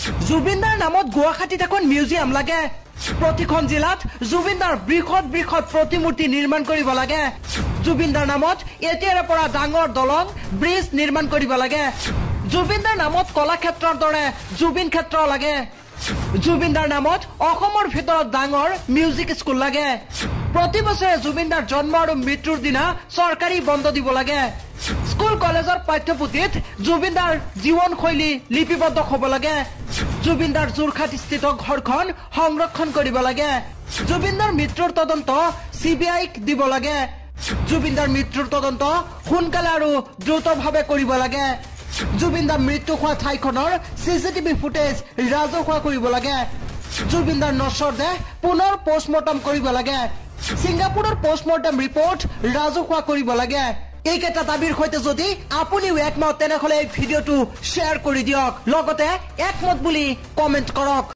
জুবিনদাৰ নামত গুৱাহাটীত এখন মিউজিয়াম লাগে। প্ৰতিখন জিলাত জুবিনদাৰ বৃহৎ বৃহৎ প্ৰতিমূৰ্তি নিৰ্মাণ কৰিব লাগে। জুবিনদাৰ নামত এতিয়াৰে পৰা ডাঙৰ দলং, ব্ৰিজ নিৰ্মাণ কৰিব লাগে। জুবিনদাৰ নামত কলাক্ষেত্ৰৰ দৰে জুবিন ক্ষেত্ৰ লাগে। জুবিনদাৰ নামত অসমৰ ভিতৰত ডাঙৰ মিউজিক স্কুল লাগে। প্ৰতি বছৰে জুবিনদাৰ জন্ম আৰু মৃত্যুৰ দিনা চৰকাৰী বন্ধ দিব লাগে। স্কুল কলেজৰ পাঠ্যপুথিত জুবিনদাৰ জীৱনশৈলী লিপিবদ্ধ হ'ব লাগে। জুবিনদাৰ যোৰহাটস্থিত ঘৰখন সংৰক্ষণ কৰিব লাগে। জুবিনদাৰ মৃত্যুৰ তদন্ত চিবিআইক দিব লাগে। জুবিনদাৰ মৃত্যুৰ তদন্ত সোনকালে আৰু দ্ৰুতভাৱে কৰিব লাগে। জুবিনদাৰ মৃত্যু হোৱা ঠাইখনৰ চিচিটিভি ফুটেজ ৰাজহুৱা কৰিব লাগে। জুবিনদাৰ নশ্বৰ দেহ পুনৰ পষ্টমৰ্টম কৰিব লাগে। ছিংগাপুৰৰ পষ্টমৰ্টম ৰিপৰ্ট ৰাজহুৱা কৰিব লাগে। এইকেইটা দাবীৰ সৈতে যদি আপুনিও একমত, তেনেহ'লে এই ভিডিঅ'টো শ্বেয়াৰ কৰি দিয়ক, লগতে একমত বুলি কমেণ্ট কৰক।